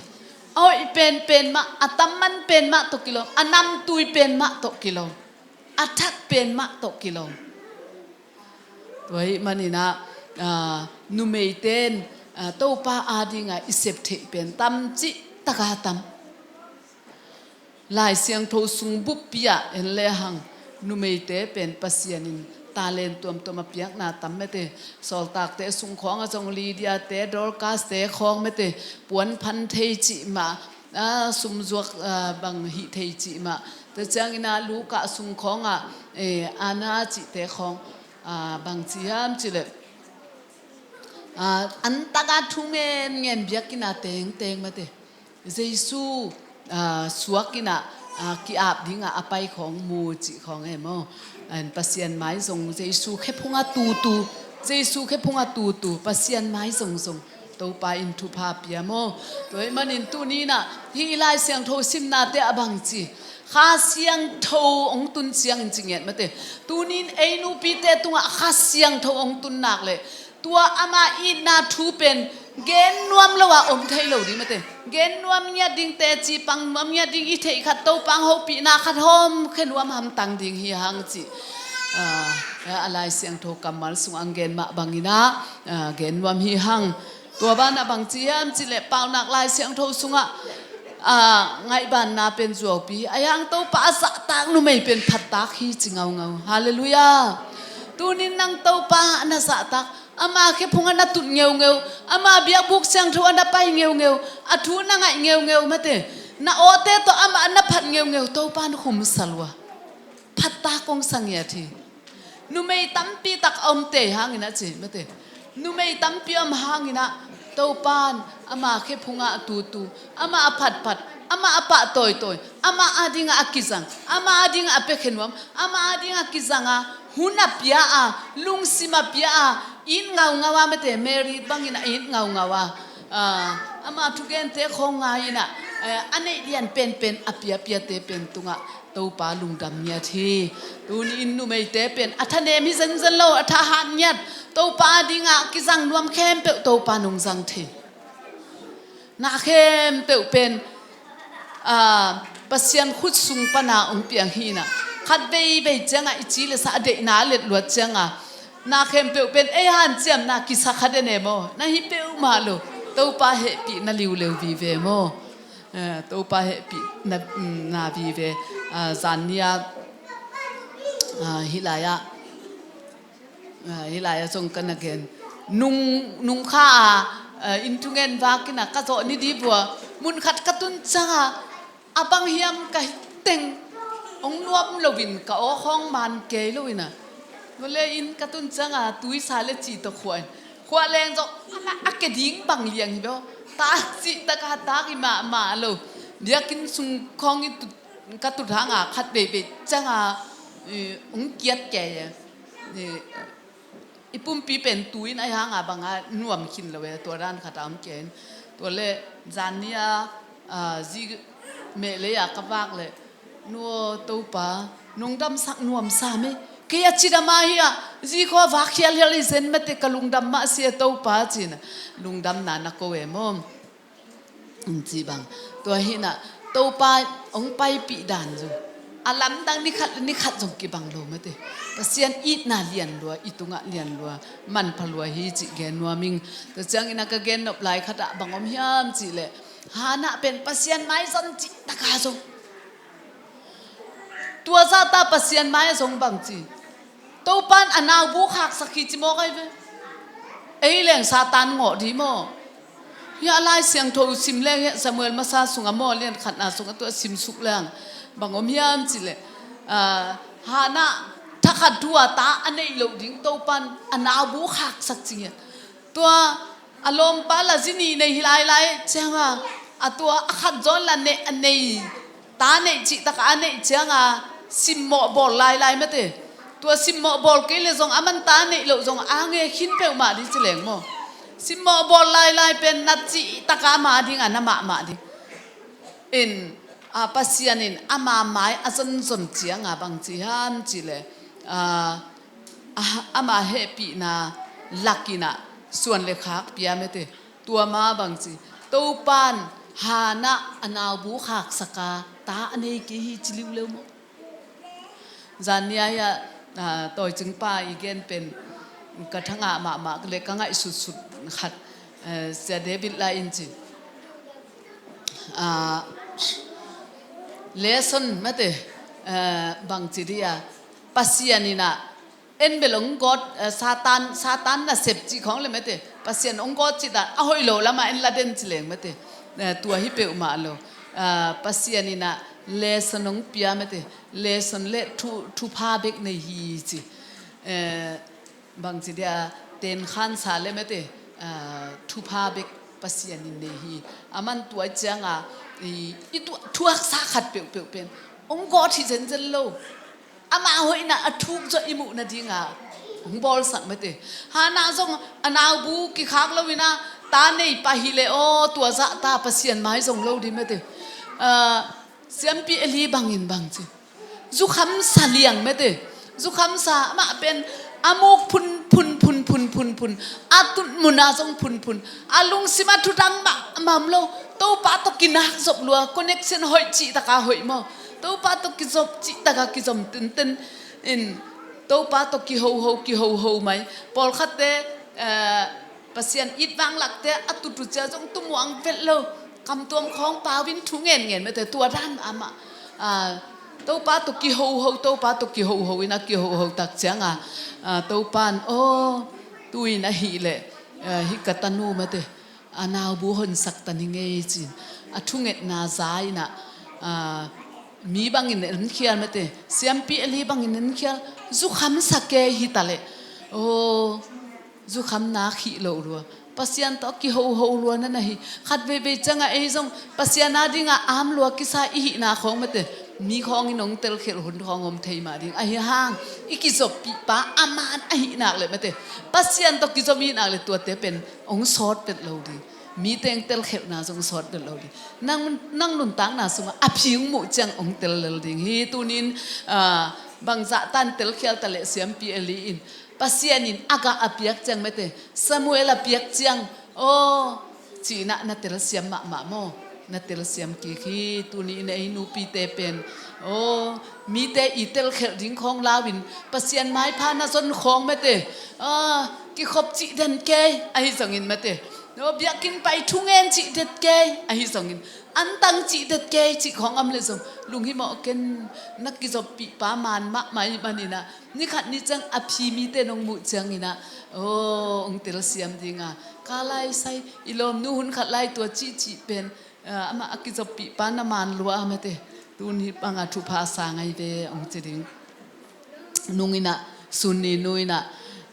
A hoih penpen mah, a tamman pen mah tawh kilawm, a namtui pen mah tawh kilawm, a thak pen mah tawh kilawm. Tua ahih manin ah, ah, numeite in, ah, Topa adingin i sep theih pen tam cihtak a tam. Lai Siangtho sung buppi ah en lehang, numeite pen Pasian in talent tuamtuam a piakna tam mate. Sawltakte sung khawngah zong Lydia-te, Dorcas-te khawng mate, puan phan thei cih mah, ah, sumzuak, ah, bang hih thei cih mah. Tua ciangin ah Luka sung khawngah, eh, Anna cihte khawng, ah, bang ci hiam cih leh, ah, an tak a thu ngenngen biakinn a tengteng mate, Jesu, ah, suak in ah, ah, ki-ap dingin a pai khawng mu cih khawng e maw. An Pasian mai zong Jesu khephung a tutu, Jesu khephung a tutu, Pasian mai zongzong Topa in thupha pia maw. Tua ahih manin tuni in ah hih Lai Siangtho simnate ah bang ci, Kha Siangtho hong tun ciangin ci ngiat mate. Tuni in ei nupite tungah Kha Siangtho hong tun nak leh, tua ama itna thu pen gen nuam lo a om thei lo ding mate. Gen nuam ngiat ding, teci pang nuam ngiat ding, i theih khat Topa hong hopihna khat hawmkhia nuam hamtang ding hi hang cih, ah, a Lai Siangtho kammal sungah hong gen mah bangin ah, ah, gen nuam hi hang. Tua banah bang ci hiam cih leh Paunak Lai Siangtho sungah, ah, ngaihbanna pen zuaupi, a hiang Topa a zahtak numei pen phattak hi ci ngaungau. Halleluiah. Tuni in nang Topa na zahtak, ama khephung ah na tut ngeungeu, ama biakbuk siangtho ah na pai ngeungeu, a thu na ngaih ngeungeu mate, na awte tawh amah na phat ngeungeu, Topa in khum sa lua. Phattak hong sa ngiat hi. Numei tampi tak a om tei hangin ah ci mate. Numei tampi om hangin ah Topa in ama khephung ah a tutu, amah a phatphat, Amah a pah tawitawi, amah adingah a kizang, amah adingah a piakhia nuam, amah adingah kizang a, hun a pia a, lungsim a pia a, it ngaungau a mate, Mary bangin a it ngaungau a, ah, amah thugente khawng ngai inah, eh, a neih lian penpen a piapiate pen tungah Topa lungdam ngiat hi. Tuni in numeite pen a thanem hi zenzen lo, a thahat ngiat, Topa adingah kizang nuam khempeuh Topa nong zang thei. Na khempeuh pen, ah, Pasian khut sung pana hong piang hi inah, khat veivei ciangah i ci le sa a deihna a let luat ciangah, na khempeuh pen ei hanciamna kisa kha den e maw? Na hi peuhmah lo. Topa hehpihna liuleu vive maw? Eh, Topa hehpihna, mm, na vive. Ah, zan ni-a, ah, hih lai-ah, ah, hih lai-ah zong ka na gen. Nung, nung kha a, ah, inn thungen vakin a ka zawh ni dih vua, mun khat ka tun ciangah, a bang hiam ka hi teng, hong nuam loin ka aw khawng man kei lo inah, vawlei in ka tun ciangah tuisa le ci tawh khuah in, khuah leng zong amah a ke ding bang liang hi beuh. Tak cih taka tak hi mahmah lo. Biakinn sung khawng i tut, ka tut hangah khat veivei ciangah, eh, hong kiat kei e. Eh, i pumpi pen tu in a hanga banga nuam khin lo e, tua dan khat a om ken. Tua le zan ni-a, ah, zi meh lei-a ka vak le, nu aw Topa, nong damsak nuam sam e. Kei a cidam a hi a, zi khua vak hialhial hi zen mate, ka lungdam mah si a Topa, ci-in lungdamna na ko e maw? Ci bang. Tua hi inah Topa hong paipih dan zong a lamdang ni khat le ni khat zong kibang lo mate. Pasian itna lianlua, i tungah lianlua, manpha lua hi cih gen nuam ing. Tua ciangin a ka gen nop lai khatah bang om hiam cih leh, Hannah pen Pasian maizon cih taka zong, tua zahta Pasian mai a zong bang ci, Topan a naubu khaksak hi ci mawk ahi ve. Ei leng Satan ngawh dih maw? Hiah Lai Siangtho sim leng hiah Samuel masa sungah maw, lian khatna sungah tua simsuk leng bang om hiam cih leh, ah, Hannah thakhat thu a ta a neih loh ding Topan a naubu khaksak ci ngiat. Tua a lawmpa la zi nih nei hi lailai cianga, a tua a khat zawn la nei, a nei, ta neih cih taka a neih cianga simmawh bawl lailai mate. Tua simmawh bawl kei le zong a man ta neih loh zong a nge khin peuhmah dih ci leng maw? Simmawh bawl lailai pen na cih taka ama dinga na mahmah dih. In, a, Pasian in ama mai a zonzon cianga bang ci hiam cih leh, a, a, ama hehpihna lakinah suan le khak pia mate. Tua ma bang ci, Topan Hannah a naubu khaksaka ta a nei kei hi ci liuleu maw? Zan ni-a hiah, ah, tawicingpa i gen pen ka thangah mahmah le ka ngaihsutsut khat, eh, Sia David Lai in ci, ah, lesson mate, eh, bang ci dih a, Pasian inah en bel hong gawt, eh, Satan, Satan nasep cih khawng le mate, Pasian hong gawt cih dan a hoih lo lamah en la den ci leng mate. Eh, tua hi peuhmah lo. Ah, Pasian inah lesson hong pia mate, lesson le thu, thupha bek nei hi ci. Eh, bang ci dia, ten khansa le mate, ah, thupha bek Pasian in nei hi. A man tua cianga i, i tu, thuaksa khat peuhpeuh pen hong gawt hi zenzen lo. Ama hoihna a thuk zawh i muh nadinga hong bawlsak mate. Hannah zong a naubu kikhak lo ina ta nei pah hi le aw, tua zahta Pasian mai zong lo dih mate. Ah, siampi Eli bangin bang ci, zukhamsa liang mate. Zukhamsa amah pen a muk phun phun phun phun phun phun, a tut muna zong phun phun, a lungsim a thudang mahmah om lo. Topa tawh kinak zop lua, connection hoih cih taka hoih maw? Topa tawh kizop cih taka kizom tenten in, Topa tawh kihoho kihoho mai. Pawlkhatte, eh, Pasian it vanglakte a tutu cia zong tumuang vet lo. Kamtuam khawng pau in thu ngen ngen mate, tua dan amah, ah, Topa tawh kihoho, Topa tawh kihoho ina kihoho tak cianga, ah, Topan aw, tu in ahih leh, ah, hih ka tanu mate, a naubu honsak ta ni ngei cin, a thungetna za ina, ah, mi bangin en khial mate, siampi Eli bangin en khial, zukhamsa kei hi ta leh, aw, zukhamna khih lo lua, Pasian tawh kihoho lua na na hi. Khat veivei ciangah ei zong Pasian a dingah am lua kisa i hihna khawng mate, mi khawng in hong telkhelh hun khawng om thei mah ding. Ahi hang i kizoppihpa a man ahih nak leh mate, Pasian tawh kizom i hih nak leh tuate pen hong sawt vet lo ding. Mite hong telkhelhna zong sawt vet lo ding. Nang, nang nuntakna sungah a phi hong muh ciang hong tel lel ding hi. Tunin, ah, bangzah tan telkhial ta leh siampi Eli in Pasian in Agag a piak ciang mate, Samuel a piak ciang, aw, ci-in ah na telsiam mahmah maw? Na telsiam kik hi. Tuni in ei nupite pen, aw, mite i telkhelh ding khawng lau in Pasian maipha na zon khawng mate, aw, kikhop cih den kei ahi zongin mate, aw, biakinn pai thungen cih den kei ahi zongin, antang cih den kei cih khawng om leh zong lunghimawh ken. Na kizoppihpa man mahmah ahih manin ah, ni khat ni ciang a phi mite nong muh ciangin ah, aw, hong telsiam ding a, ka lai sai, i lawmnu hun khat lai tua cihcih pen, ah, amah a kizoppihpa na man lua a mate, tun hih banga thupha sa ngai ve hong ci ding. Nung in ah, Sun Ni nu in ah,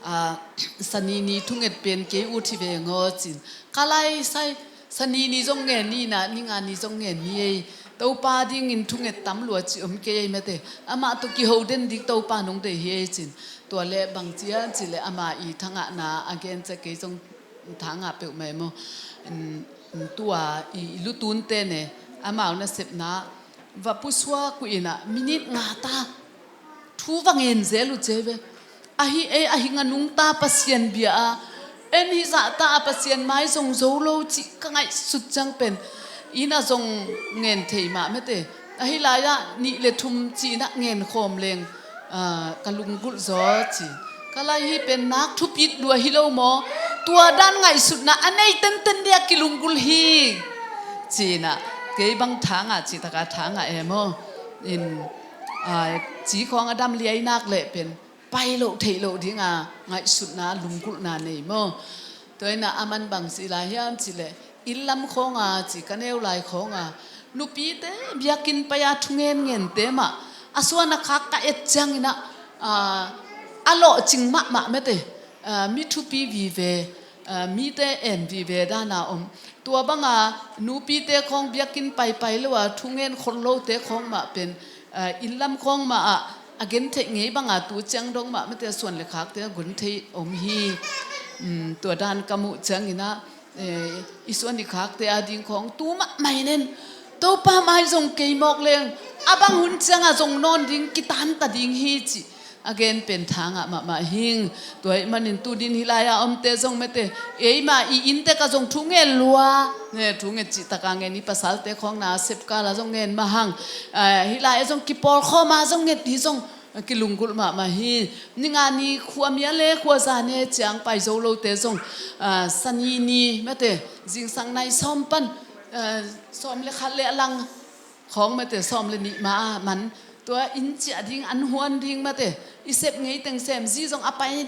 ah, Sani ni thunget pen kei ut hi veng aw ci-in, ka lai sai, Sani ni zong ngen ni in ah, Ni nga ni zong ngen ni ei. Topa dingin thunget tam lua cih om kei ei mate. Amah tawh kiho den ding Topa nong deih hi ei ci-in. Tua leh bang ci hiam cih leh ama i thangahna a gen ciang kei zong thangah peuhmah ei maw. Tua i, i lutunte ne, amau nasepna va pusuak uh in ah minit nga ta thu va ngen zel uh ci ei ve. Ahi ei, ahi nga nungta Pasian bia a, en hih zahta a Pasian mai zong zo lo cih ka ngaihsut ciang pen inn ah zong ngen thei mah mate. Ahi lai-ah nih le thum ci-in ah ngen khawm leng, ah, ka lunggulh zaw ci. Ka lai hi pen nak thupit lua hi lo maw? Tua dan ngaihsutna a nei tenten dia kilunggulh hi ci-in ah, kei bang thangah cih takah thangah e maw? In, ah, ci khawng a dam liai nak leh pen pai loh theih loh dinga ngaihsutna lunggulhna nei maw? Tua in ah a man bang ci lai hiam cih leh, inn lam khawng a ci, ka neu lai khawng a nupite biakinn pai a thungen ngente mah a suan a khak ka et ciangin ah, ah, a lawhcing mahmah mate, ah, mi thupi vive, ah, mite en vive dana om. Tua banga nupite khawng biakinn paipai lo a thungen khol lote khawng mah pen, ah, inn lam khawng mah ah a gentheih ngei banga tu ciang dong mah mate a suan le khakte a gentheih om hi. Um, tua dan ka muh ciangin ah, eh, i suan i khakte a ding khawng tu mahmah in en, Topa mai zong kei mawk leng a bang hun ciangah zong nawn ding kitanta ding hi cih a gen pen thangah mahmah hing. Tua ahih manin tu din hih lai-a omte zong mate, eima i inntek ah zong thu ngen lua, ne, thu nget cih taka ngen, i pasalte khawng na sepkal ah zong ngen mah hang. Ah, hih lai-ah zong kipawlkhawm a zong nget hi zong kilunggulh mahmah hi. Ni nga ni khuamial le khuaza ne ciang pai zo lote zong, ah, Sani ni mate, zingsang nai sawm pan, ah, sawm le khat le a lang khawng mate, sawm le nih ma a man, tua inn ciah ding, an huan ding mate, i sep ngei teng sem, zi zong a pai,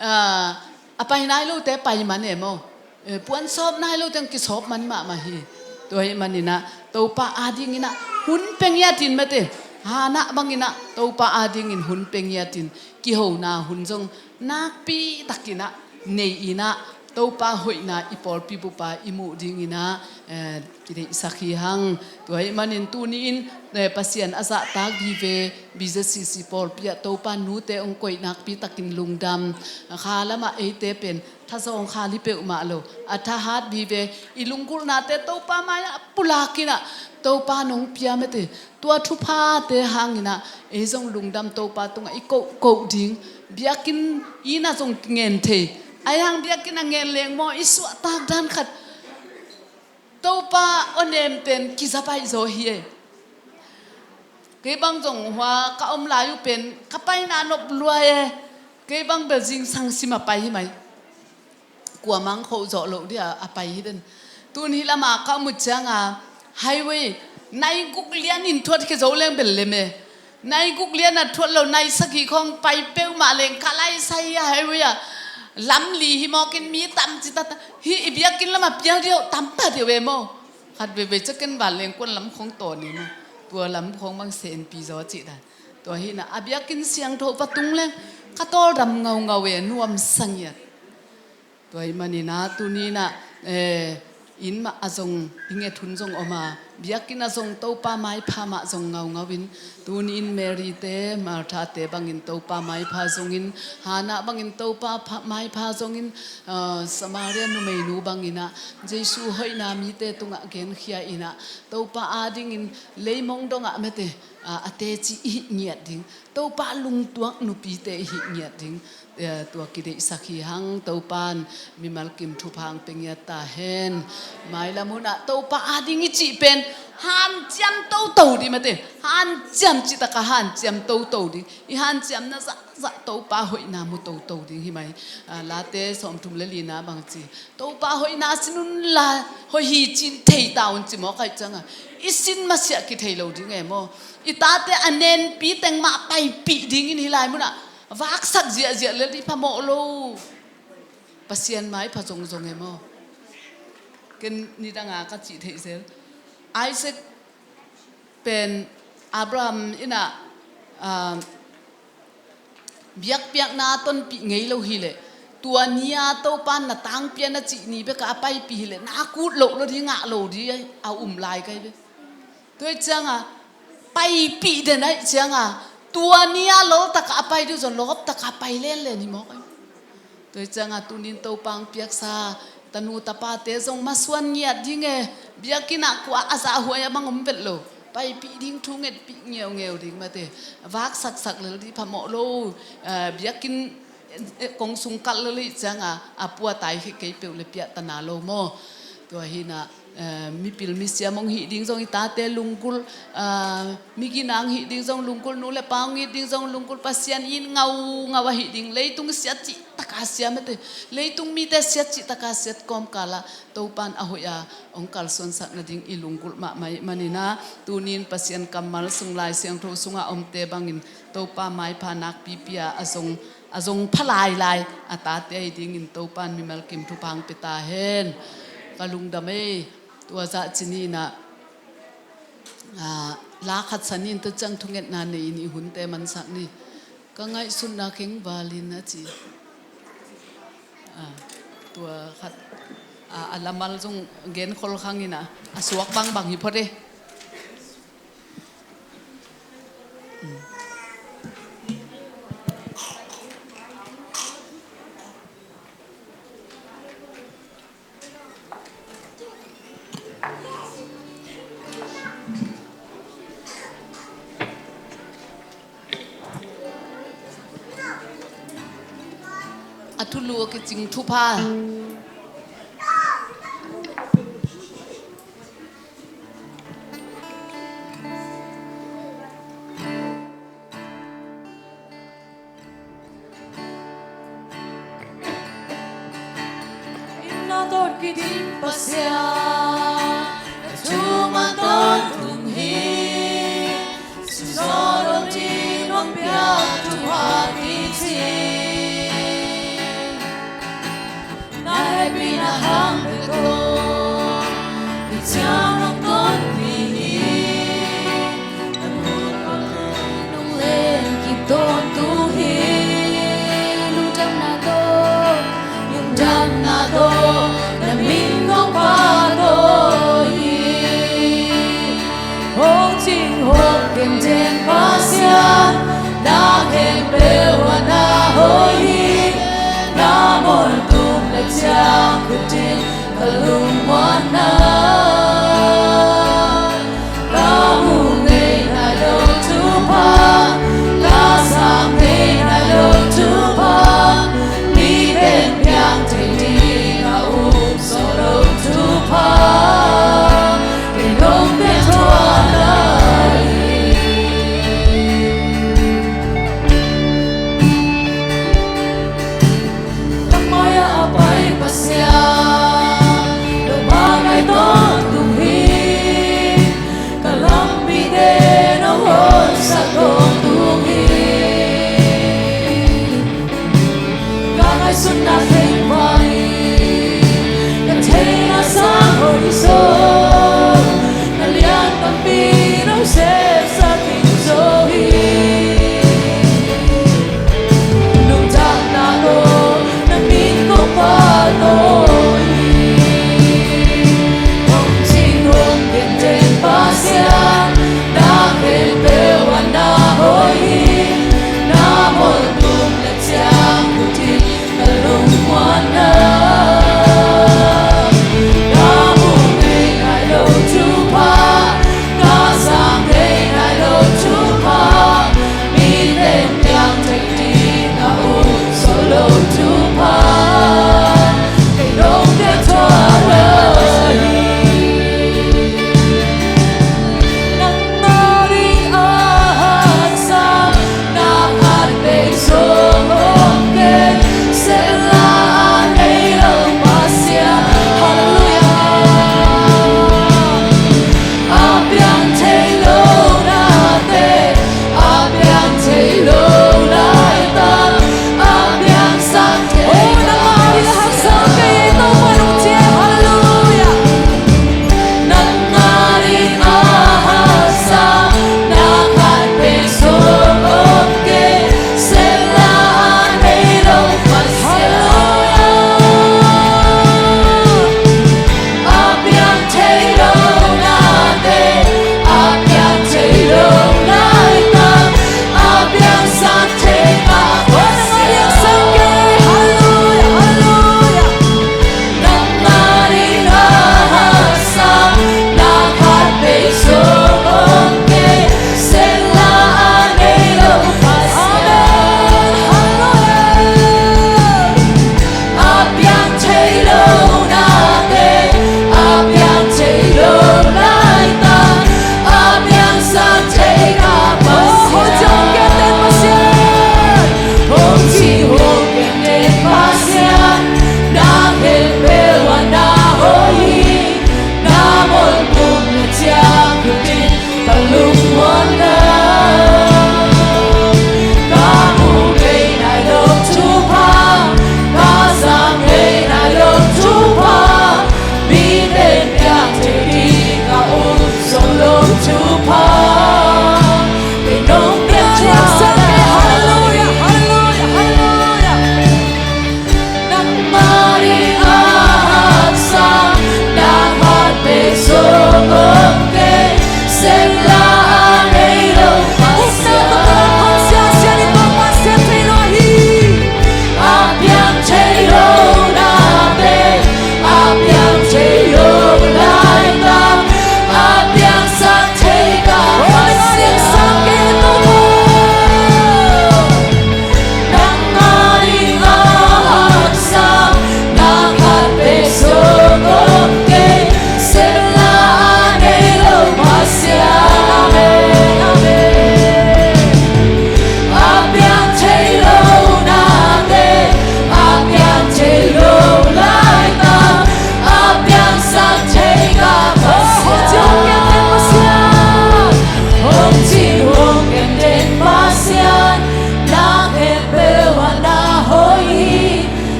ah, a pai nai lote pai man e maw? Eh, puan sawp nai lo teng kisawp man mahmah hi. Tua ahih manin ah Topa a dingin ah hun pia ngiatin mate, Hannah bangin ah Topa a dingin hun pia ngiatin kihona hun zong nakpi takin ah nei in ah Topa hoihna i pawlpi bup ah i muh dingin ah, eh, kideihsak hi hang. Tua ahih manin tuni-in, eh, Pasian a zahtak vive B Z C C pawlpi ah Topa nute hong koih nakpi takin lungdam. Kha lamah eite pen thazawng khal hi peuhmah lo, a thahat vive, i lunggulhnate Topa mai-ah pulakin ah Topa nong pia mate, tua thuphate hangin ah ei zong lungdam Topa tungah i kohkoh ding. Biakinn inn ah zong ngen thei, ahi hang biakinn ah ngen leng maw, i suahtak dan khat Topa aw nem pen kiza baih zaw hi e. Kei bang zong hua ka om lai uh pen ka paina nop lua e. Kei bang bel zingsang sim a pai hi mai. Kuamah khoh zawh loh dia a pai hi den. Tun hih lama ka om uh cianga highway nai guk lianin thuat khia zo leng bel lem e. Nai guk lian a thuat lo, nai sagih khawng pai peuhmah leng ka lai sai a, highway a lam li hi mawkin mi tam ci tata. Hih i biakinn lamah pial deuh tam ta deuh e maw? Khat veivei ciah ken vanleng kuan lam khawng tawn e maw? Tua lam khawng bang senpi zaw cih dan. Tua hi na a biakinn siangtho va tung leng ka tawldam ngaungau e, nuamsa ngiat. Tua ahih manin ah tuni-in ah, eh, inn mah a zong i nget hun zong om a, biakinn a zong Topa maipha mah zong ngaungau in, tuni-in Mary te, Martha te bangin Topa maipha zongin, Hannah bangin Topa pha-, maipha zongin, ah, Samaria numeinu bangin ah Jesu hoihna mite tungah genkhia in ah, Topa adingin leimong dongah mete, ah, a teci i hih ngiat ding, Topa lungtuak nupite i hih ngiat ding, eh, tua kideihsak hi hang. Topa in mimal kim thupha hong pia ngiat ta hen. Mailam hun ah Topa ading i cih pen hanciam toto ding mate. Hanciam cih takah hanciam toto ding. I hanciamna zahzah Topa hoihna mu toto ding hi mai. Ah, Late sawmthum le lina bang ci, Topa hoihna sin unla hoih hi ci-in thei ta un ci mawk ahih ciangah i sin masiah kithei lo ding e maw. I tate a nenpi teng mah paipih dingin hih lai munah vaksak ziahziah lel ding phamawh lo. Pasian maipha zongzong e maw. Ken nidanga ka cih theih zel. Isaac pen Abraham in ah, ah, biakpiakna tonpih ngei lo hileh, tua ni-a Topa in na tangpi a na cih ni bekah a paipih hileh na kut loh lo ding, ngah lo ding a um lai kai ve. Tua ahih ciangah paipih den ahih ciangah tua ni-a lawltakah a pai ding zong lawptakah pai lenlen hi mawk ai. Tua ahih ciangah tuni-in Topa hong piaksa tanu tapate zong masuan ngiat ding e. Biakinn ah kua a zahhuai a bang om vet lo. Paipih ding, thu ngetpih ngeungeu ding mate. Vaksaksak lel ding phamawh lo. Eh, biakinn, eh, kong sung kalh lel ahih ciangah a pua tai khek kei peuh le piahtana lo maw. Tua hi-in ah, eh, mipil misiam hong hih ding zong i tate lunggulh, eh, miginang hih ding zong lunggulh, nu le pa hong it ding zong lunggulh, Pasian it ngaungau ahih ding, leitung siat cih takah siam mate, leitung mite siat cih takah siat kawmkalah Topa in a hoih a hong kalsuansak nading i lunggulh mahmah ahih manin ah, tuni-in Pasian kammal sung Lai Siangtho sungah omte bangin Topa maipha nakpipi a, a zong, a zong pha lailai a tate ahi dingin Topa in mimal kim thupha hong pia ta hen. Ka lungdam ei. Tua zah ci-in ah, ah, la khat san in, tua ciang thungetna nei in i hunte mansak ni. Ka ngaihsutna keng val in a ci. Ah, tua khat, ah, a lamal zong genkhol khang in ah, a suak bangbang hi phot e. A thulu a kicing thupha. Inn a tawh kiding Pasian, na thumang tawntung hi. Sumsawh lo ding hong piak thupha kici. Na hehpihna hang bek aw, i ciang hong tonpih hi. Nong len kip tawntung hi. Lungdamna tawh, lungdamna tawh, na min hong phat aw hi. Hong cing hong kemten Pasian, na khempeuh a na hoih hi. Na muantung le ciang khutin ka lungmuanna. Ka mu ngei nai lo thupha, ka sang ngei nai lo thupha, mi pen piang thei ding a um sawh lo thupha, kei nong pia thuah lai hi. Tangmai ah a pai Pasian, lo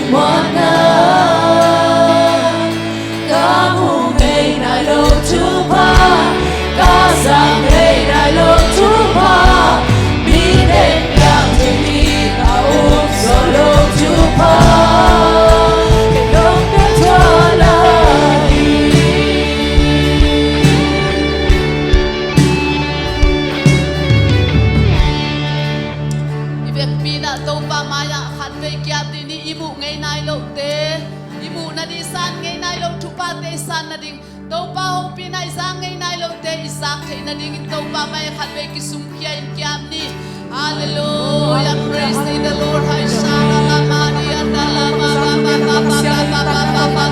Muanna ka mu ngei nai lo Topa, ka zang ngei nai lo Topa, mi nek piang thei ding a um zaw lo Topa, kei nong pia thuah lai hi. I vekpi-in ah Topa mai-ah khatvei kiat dih ni. I muh ngei nai lohte i muh nading, i san ngei nai lo thuphate i san nading, Topa hopihna i zak ngei nai lohte i zak theih nadingin Topa mai-ah khatvei kisumkhia in kiat ni. Hallelujah, praise thee, the Lord. Hai sha la la ma ri an da la ma ba ba ba ba ba ba ba ba.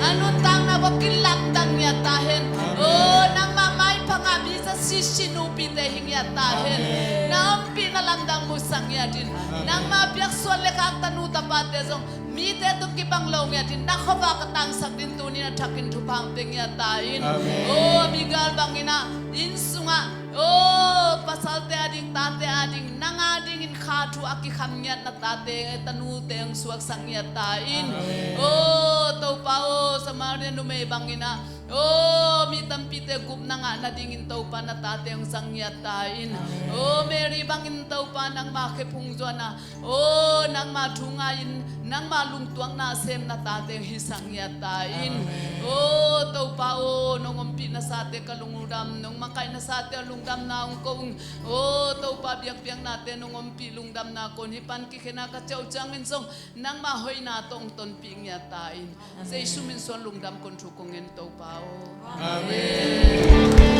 A nuntakna bang kin lamdang ngiat ta hen. O, nangmah maipha ngah mi za sisi nupite hi ngiat ta hen. Na ompihna lamdang musak ngiat in. Nangmah biaksuan le khak tanu tapate zong mite tung kibang lo ngiat in. Na khuavak a tangsak ding tuni-in a thakin thupha hong pia ngiat ta in. O, Abigail bangin ah inn sungah, o, pasalte ading, tate ading, nang adingin kha thu a kikham ngiat na tate, tanute hong suaksak ngiat ta in. O, Topa o, Samaria numei bangin ah, o, mi tampite gupna ngah nadingin Topa na tate hong zang ngiat ta in. O, Mary bangin Topa nangma khe phung zuan a, o, nangma thu ngai-in nangma lungtuakna a sem na tate hong hisak ngiat ta in. O, Topa o, nong ompih nasate ka lungdam, nong makaih nasate a lungdamna hong ko ung. O, Topa biakpiaknate nong ompih lungdamna kon hi pan kikhena ka ciauh ciangin zong nangma hoihna tawh hong tonpih ngiat ta in. Jesu min suang lungdam kon thu kong ngen Topa o. Amen.